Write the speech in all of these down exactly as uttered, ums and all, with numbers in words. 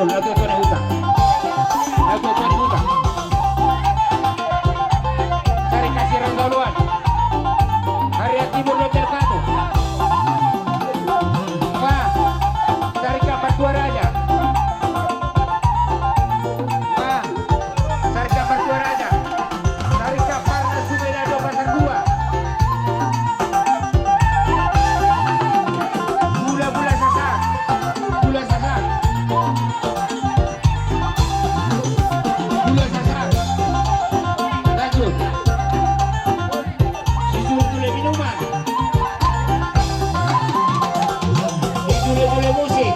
Natuatua ni huta. Natuatua ni huta. Sari Kasirang Galuan. Harian Timur Loter Katu. Wah. Sari Kampar Tuaraja. Wah. Sari Kampar Tuaraja. Sari Kampar na Sumedang do Pasar Dua. Gula-gula Sasak. Gula Sasak. Gula Sasak. Lanjut. Sisur gula minuman. Sisur gula musik.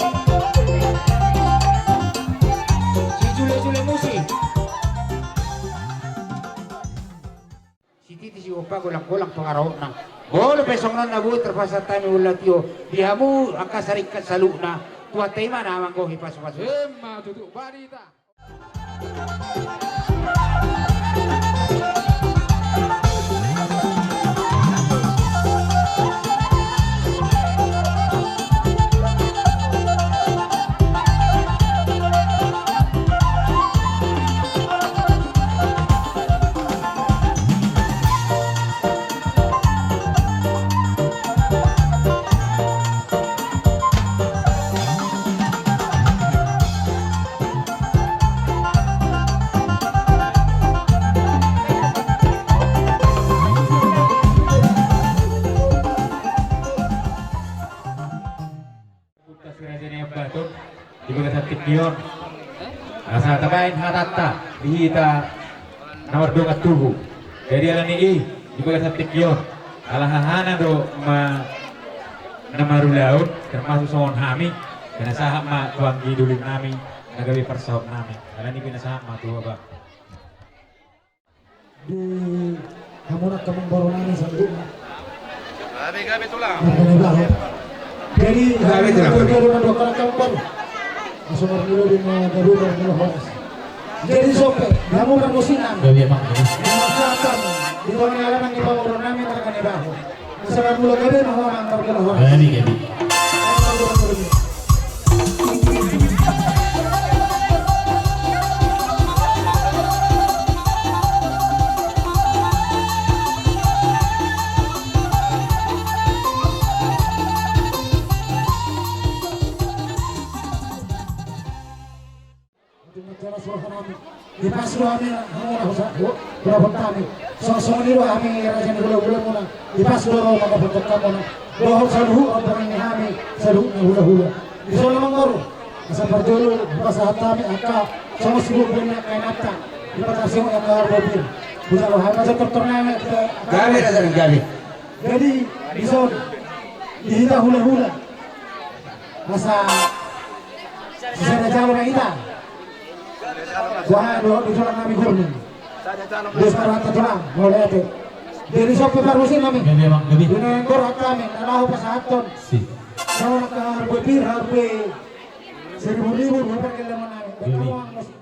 Sisur gula musik. Sititi sigompa, golang-golang pangarahutna. Molo pe songon on na boi tarpasahat hami, mauliate ma di hamu angka sarikat saluhutna. Tuhanta i ma na manggohi pasu-pasu. Emma tutu, barita. Puta si Raja Nai Ambaton di bagasan tingki on. Asa tabaen hatanta di hita na mardongan tubu. Jadi alani i di bagasan tingki on, ala hahana do ma na marulaon, termasuk songon hami, pinasahat ma tu anggi doli nami na gabe parsahut nami. Alani pinasahat ma tu abang. Di hamu na amangboru nami saluhutna. Gabe, gabe, Tulang. Marga Naibaho. Jadi, gabe, Tulang, gabe. Jadi, hamu na amangboru. Jadi, sope, hamu na amangboru nami. Gabe, Bang. Masakan, di tonga ni alaman ni amangboru nami, marga Naibaho. Masakan mula gabe, ma ho, amang, marga Naibaho. Gabe, gabe. Di pas do hami na, hamu na husa, hu, hurapot hami. So, songon i do hami raja ni hula-hula muna. Di pas do ro mandapothon hamuna. Dohot saluhut rombongan ni hami, saluhut ni hula-hula. Di son, amangboru. Asa parjolo, pasahat hami angka, songon sibuat ni angka inanta. Di patar sibuat angka harbobir. Di jalo hami, asa tortor nami, angka. Gabe, raja, gabe. Jadi, di son, di hita hula-hula. Asa, sisada jalo ma hita. Wah, do, do jalo nami gurni. Dos parata tulang, mauliate. Jadi, sope parmusik nami. Gabe, Bang, gabe. Di na gorhat hami, na laho pasahathon. Si. Songon angka harbobir, harbobir. Seribu-ribu, dua pargellengon nami. Gabe. Gabe.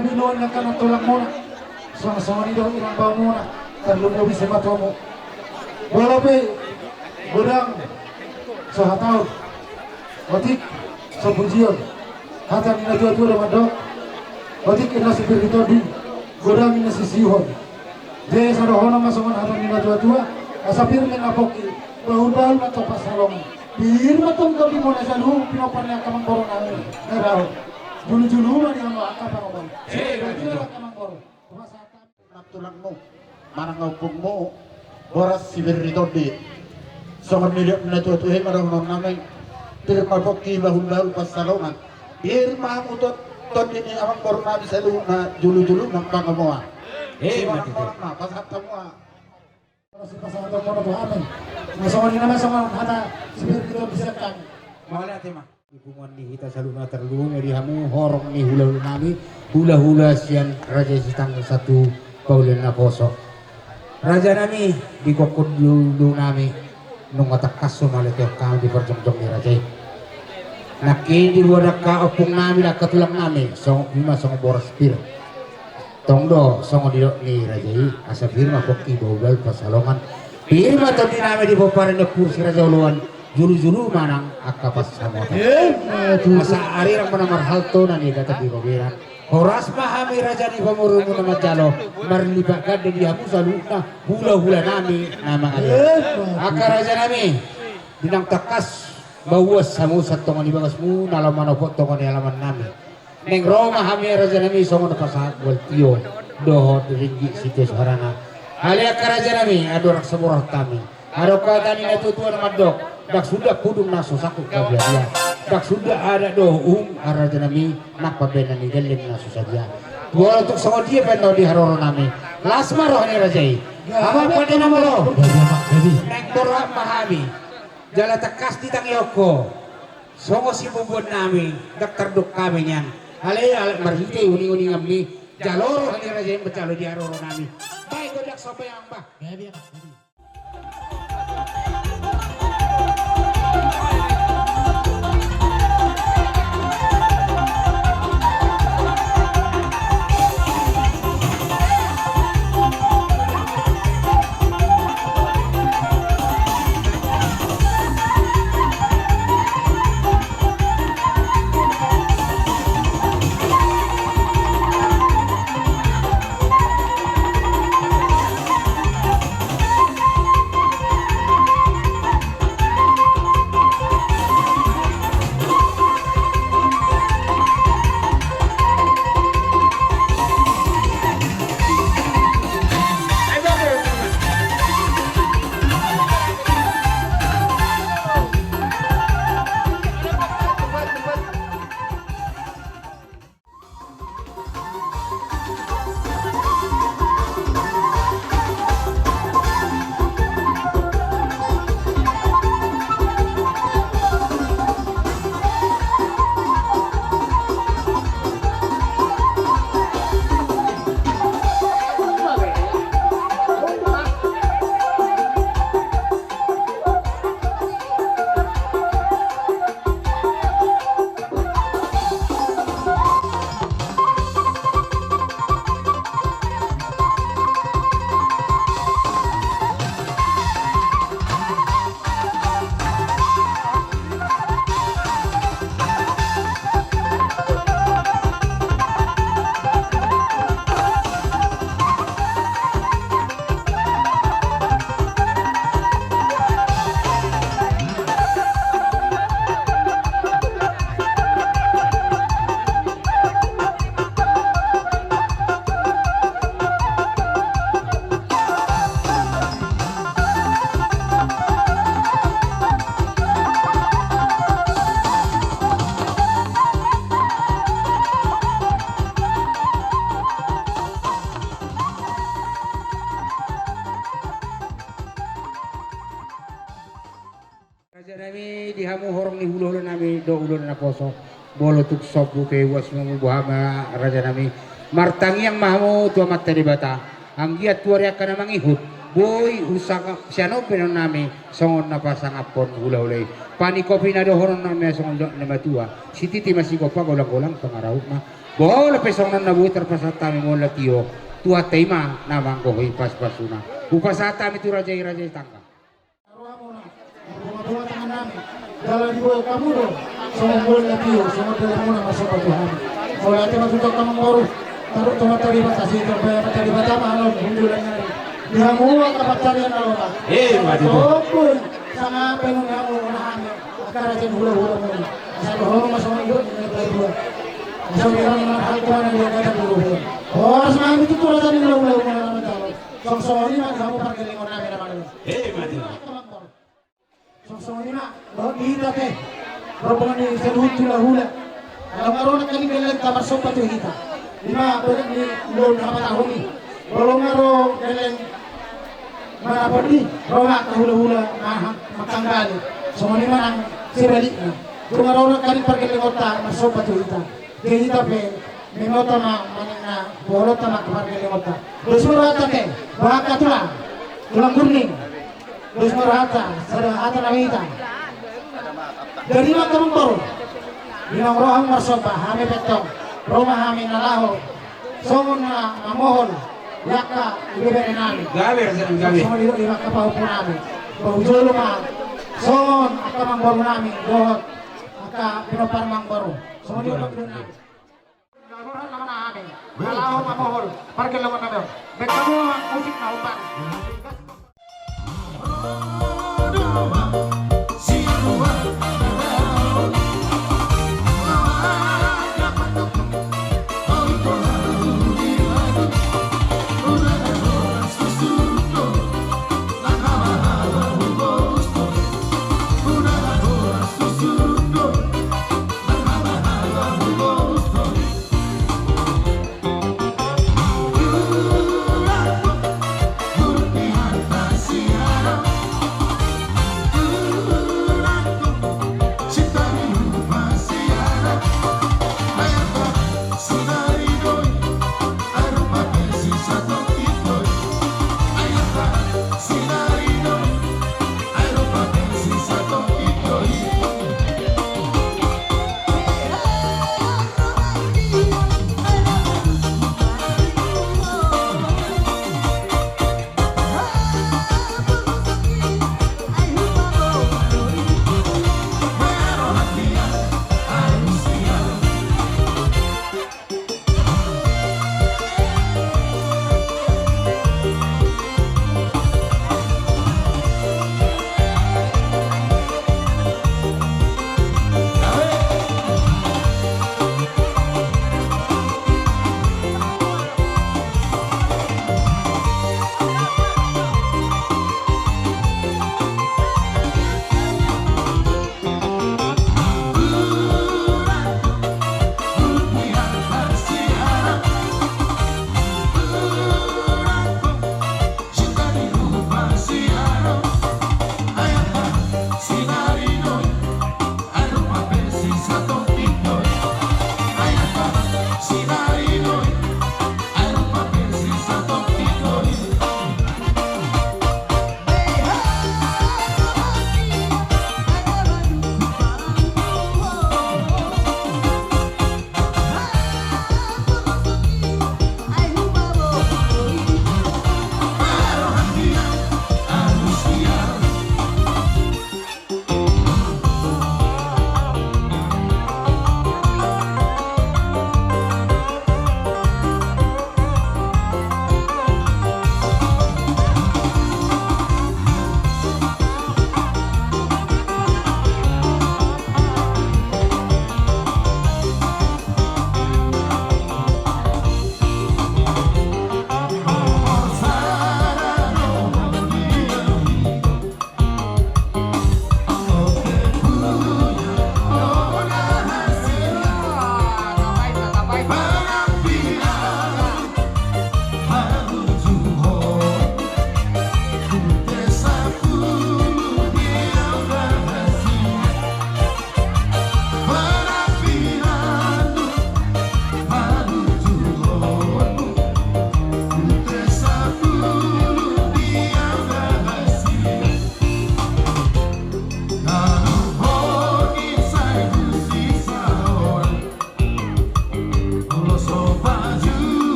Di nuan na kanan tulang muna, songon songon i do inang bao muna, tarlumobi si matuamu. Molo pe godang so hataon, otik so pujion. Hata ni na tua-tua do mandok, otik inna sipir ni tondi, godang inna sisiuhon. Jadi sadohonon ma songon hata ni na tua-tua, asa pir ma inna pongki, bahul-bahul ma tong pansalongan. Pir ma tong tondi muna saluhut pinompar ni angka amangboru nami na dao. Julu-julu ma di hamu angka pangomoan. Julu-julu angka amangboru. Nang tulangmu manang ompungmu, boras sipir ni tondi. Songon nidok ni na tua-tua i ma dohonon nami. Pir ma pongki, bahul-bahul pansalongan. Pir ma hamu tong tondi ni amangboru nami saluhutna, julu-julu nang pangomoan. Ima tutu. Pasahat hamu ma. Pasahat hamu ma tu hami. Na songon i nama songon hata sipir ni tondi sian hami. Mauliate ma. Di punguan ni hita saluhutna, tarlumobi ma di hamu horong ni hula-hula nami, hula-hula sian Raja Sitanggung Santu Paulian Naposo. Raja nami, di gokhon ni ulu nami, nunga tangkas so mauliate hami di parjongjong ni raja i. Nangkin diboan angka ompung nami, angka tulang nami, songon i ma songon boras pir. Tong do songon nidok ni raja i, asa pir ma pongki, bahul-bahul pansalongan. Pir ma tondi nami di pomparan ni ompung si Raja Oloan, julu-julu ma nang angka pansamotan. Ima tutu. Asa arirang ma na marhalto, na niagatan di roberan. Horas ma hami raja ni pamoruonmu na manjalo, marlipat ganda di hamu saluhutna hula-hula nami na mangalean. Ima tutu. Angka raja nami, di naung tangkas mauas hamu sian tonga ni bagasmu, na laho manopot tonga ni alaman nami. Naeng ro ma hami raja nami songon pasahat bual tio dohot ringgit sitio suarana. Alai angka raja nami, andorang so borhat hami, adong hata ni na tua-tua na mandok, ndang suda pudun na so sangkut gabe adia, ndang suda adat dohot uhum, raja nami, nang pambahenan ni gelleng na so sadia. Molo tung songon dia pe annon di haroro nami, las ma roha ni raja i. Amang pande na molo. Naeng borhat ma hami. Jala tangkas ditangihon ho. Songon sibubuan nami, ndang tardok hami nian. Alai, alai marhite uning-uninganmi, jalo roha ni raja i manjalo di haroro nami. Baik, godang somba i, Amang, bah. Raja nami, di hamu horong ni hulahula nami dohot hulahula naposo, molo tung sombu pe uas ma hamu, boha ma raja nami, martangiang ma hamu tu Amanta Debata, anggiat tu ari angka na mangihut boi husangap sian on pe inang nami, songon na pasangaphon hulahula i. Paningkop i na dohonon nami songon nidok ni na matua, sititi ma sigompa, golang-golang pangarahutna. Molo pe songon on na boi tarpasahat hami mual na tio, Tuhanta i ma na manggohi pasupasuna. Hupasahat hami tu raja i, raja i tangga. Rohamuna, marbunga-bunga tangan nami. Jala diboan hamu do songon mual na tio, songon dalanmuna marsomba tu hami. Mauliate ma tutu, angka amangboru. Tadok tu Amanta Debata, sai tarbahen Amanta Debata ma annon hundulan ni ari di hamu angka pansarian na lomak. Emma tutu. Topung sanga pe nunga hamu, nunga hami angka raja ni hulahulamuna. Asa dohonon ma songon i do, nunga dua. Asa dohonon ma hal tumana dia kata dulu. Horas ma hami tutu raja ni hulahulamuna na manjalo. Songon i ma di hamu pargellengon nami na manjalo. Emma tutu. Songon i ma dohot di hita pe, rombongan ni saluhut hulahula. Molo nga ro nangkaning gellengta marsomba tu hita, i ma borat ni ulaon habatahon i. Molo nga ro gelleng manopot i, ro ma angka hulahula ma-, mangkanggali. Songon i ma nang sebalikna. Molo nga ro nangkaning pargellengonta marsomba tu hita, di hita pe, menoto ma manang na bohononta ma angka pargellengonta. Dos ma rohanta ate, boha angka tulang, tulang gurning. Dos ma rohanta, sada hata nami hita. Jadi ma angka amangboru, di naung ro hamu marsomba, hami pe antong ro ma hami na laho songon na mamohol di angka ibebere nami. Gabe, gabe. Songon i do di angka pahompu nami. Bahul jolo ma songon angka amangboru nami dohot angka pinompar ni amangboru. Songon i do. Laho ma hami na laho mamohol pargellengon nami on. Baen hamu ma musik na umpan.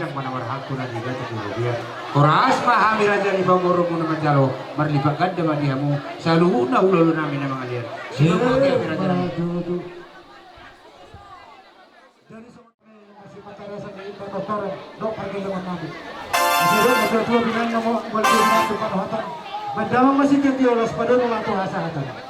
Mana marhangku na di gata di bagian. Horas ma hami raja ni pamorumu na manjalo, marlipat ganda ma di hamu saluhutna hulahula nami na mangalean. Sidung ma hami raja nami. Jadi songon i masih pacara sandi ikan doktor dok pergelongan nami. Masih dok doktor tua binan namo buat dia binan tu panuhatan. Bandamang masih tio las padon ulang tu hasahatan.